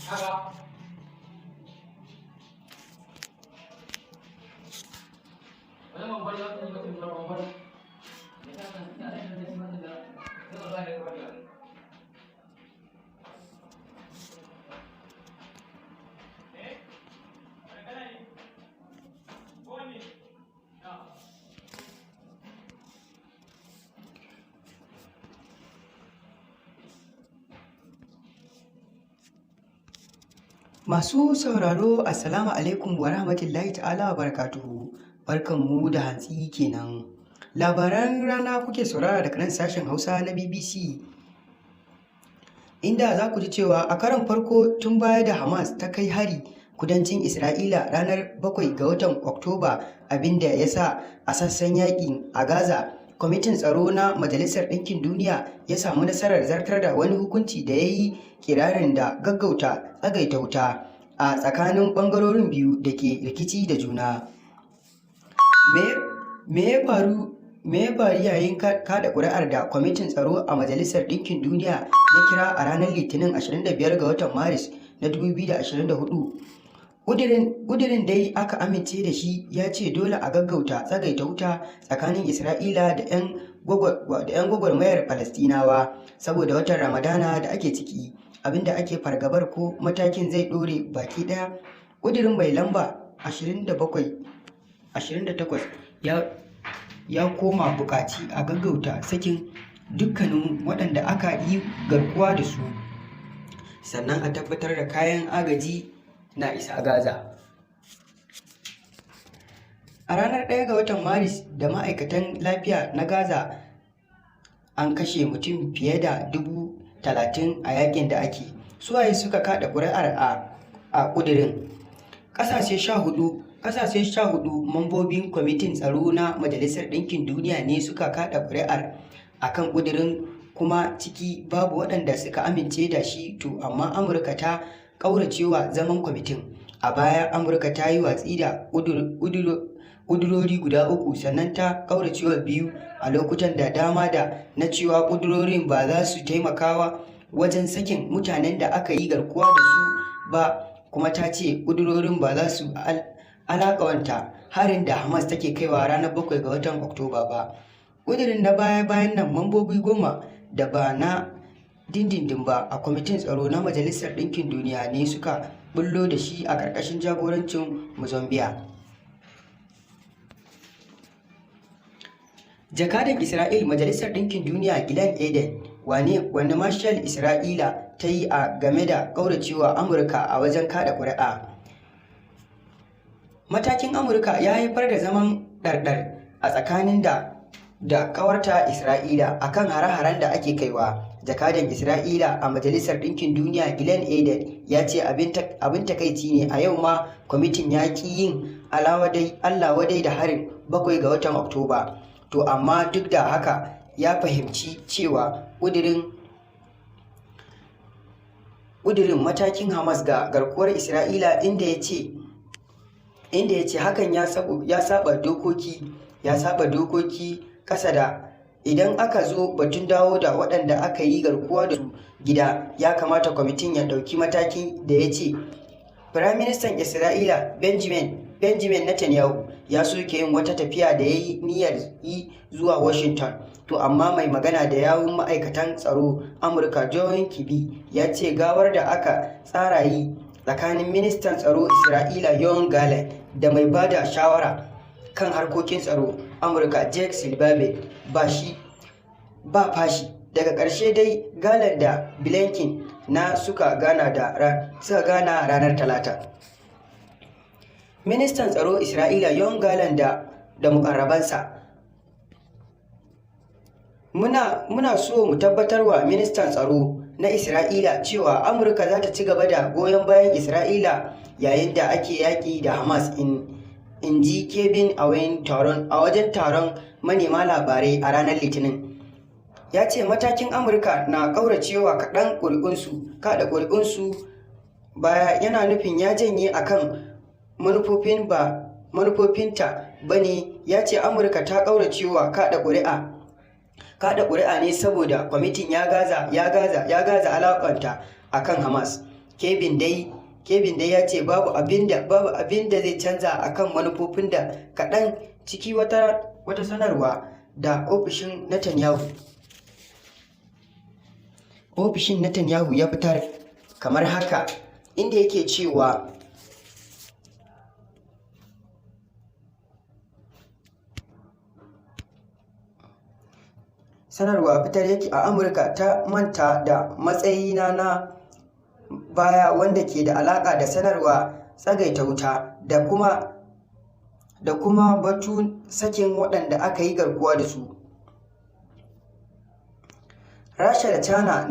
Haka. Masu sauraro, Assalamu alaikum wa rahmatullahi ta'ala wa barakatuhu. Barkanmu da hantsi kenan. Labaran rana kuke saurara daga nan sashen Hausa na BBC. Inda za ku ji cewa a karon farko tun baya da Hamas ta kai hari kudancin Isra'ila ranar 7 ga watan Oktoba, abinda ya sa a sassan yaƙin a Gaza, Kwamitin Tsaro na Majalisar Ɗinkin Duniya ya samu nasarar zartar da wani hukunci da ya yi kirarin da gaggauta tsagaita wuta a tsakanin ɓangarorin biyu da ke rikici da juna. Me ya faru yayin kada ƙuri'ar da Kwamitin Tsaro a Majalisar Ɗinkin Duniya ya kira a ranar Litinin 25 ga watan Maris na 2024? Ƙudirin dai aka amince da shi ya ce dole a gaggauta tsagaita wuta tsakanin Isra'ila da 'yan gwagwarmayar Falastinawa saboda watan Ramadana da ake ciki, abinda ake fargabar ko matakin zai ɗore baki ɗaya. Ƙudirin mai lamba 27 28 ya koma buƙaci a gaggauta sakin dukkanin waɗanda aka yi garkuwa da su, sannan a tabbatar da kayan agaji na isa Gaza. A ranar 1 ga watan Maris da ma'aikatan lafiya na Gaza an kashe mutum fiye da 30,000 a yakin da ake. Suwaye suka kada ƙuri'ar a ƙudirin? Ƙasashe 14 mambobin Kwamitin Tsaro na Majalisar Ɗinkin Duniya ne suka kada ƙuri'ar a kan ƙudirin, kuma ciki babu waɗanda suka amince da shi, to amma Amurka ta ƙauracewa zaman kwamitin. A baya, Amurka ta yi watsi da ƙudurori guda uku sannan ta ƙauracewa biyu a lokutan da dama da na cewa ƙudurorin ba za su taimakawa wajen sakin mutanen da aka yi garkuwa da su ba, kuma ta ce ƙudurorin ba za su alaƙawanta harin da Hamas take kaiwa ranar 7 ga watan Oktoba ba. Ƙudurin na baya-bayan nan, mambobi 10 da ba na dindindin ba a Kwamitin Tsaro na Majalisar Ɗinkin Duniya ne suka bullo da shi a ƙarƙashin jagorancin Mozambique. Jakadan Isra'il Majalisar Ɗinkin Duniya Gilad Erdan, wane Marshal Isra'ila ta yi a game da ƙauracewa Amurka a wajen kada ƙuri'a. Matakin Amurka ya haifar da zaman ɗarɗar a tsakanin da ƙawarta Isra'ila akan hare-haren da ake kaiwa. Jakadan Isra'ila a Majalisar Ɗinkin Duniya Gilad Erdan ya ce abin takaici ne a yau ma kwamitin ya ƙi yin Allah wadai da harin 7 ga watan Oktoba. To amma duk da haka ya fahimci cewa ƙudirin matakin Hamas ga garkuwar Isra'ila, inda ya ce hakan ya saba dokoki ƙasa da idan aka zo batun dawo da waɗanda aka yi garkuwa da su gida, ya kamata kwamitin ya ɗauki matakin da ya ce. Firaministan Isra'ila Benjamin Netanyahu ya soke yin wata tafiya da ya yi niyyar yi zuwa Washington. To amma mai magana da yawun ma'aikatan tsaro Amurka John Kirby ya ce gawar da aka tsara yi tsakanin ministan tsaro Isra'ila Yoav Gallant da mai ba da shawara kan harkokin tsaro Amurka Jake Sullivan ba fashi. Daga ƙarshe dai Gallant da Blinken na suka gana ranar Talata. Ministan tsaro Isra'ila Yoav Gallant da mukarrabansa. Muna so mu tabbatar wa ministan tsaro na Isra'ila cewa Amurka za ta ci gaba da goyon bayan Isra'ila yayin da ake yaƙi da Hamas, in ji Kirby a wajen taron manema labarai a ranar Litinin. Ya ce matakin Amurka na ƙauracewa kaɗa ƙuri'unsu baya yana nufin ya janye akan manufofinta ba ne. Ya ce Amurka ta ƙauracewa kaɗa ƙuri'a ne saboda kwamitin ya gaza alakanta akan Hamas. Kevin dai ya ce babu abin da zai canza akan manufofin da kaɗan ciki wata sanarwa da ofishin Netanyahu ya fitar kamar haka, inda yake cewa: Sanarwa fitar yake a Amurka ta manta da matsayina na baya wanda ke da alaka da sanarwar tsagaita wuta da kuma batun sakin waɗanda aka yi garkuwa da su. Rasha da China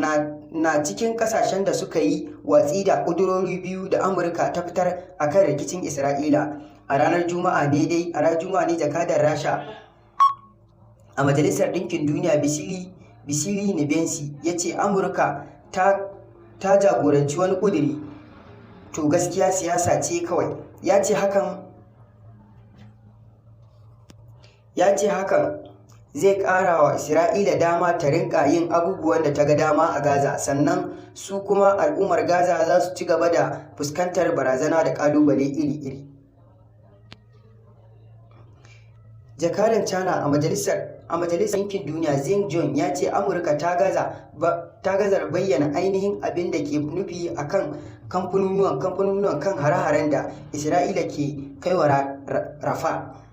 na cikin kasashen da suka yi watsi da ƙudurori biyu da Amurka ta fitar a kan rikicin Isra'ila. A ranar Juma'a ne jakadar Rasha a Majalisar Ɗinkin Duniya, Vassily Nebenzia, ya ce Amurka ta jagoranci wani ƙuduri, to gaskiya siyasa ce kawai. Ya ce hakan zai kara wa Isra'ila dama ta rinka yin abubuwan da ta ga dama a Gaza, sannan su kuma al'ummar Gaza za su ci gaba da fuskantar barazana da kalubale iri-iri. Jakadan China a Majalisar Ɗinkin Duniya, Zhang Jun, ya ce Amurka ta gaza bayyana ainihin abin da ke nufi a kan kamfanonuwan kan hare-haren da Isra'ila ke kaiwa Rafa.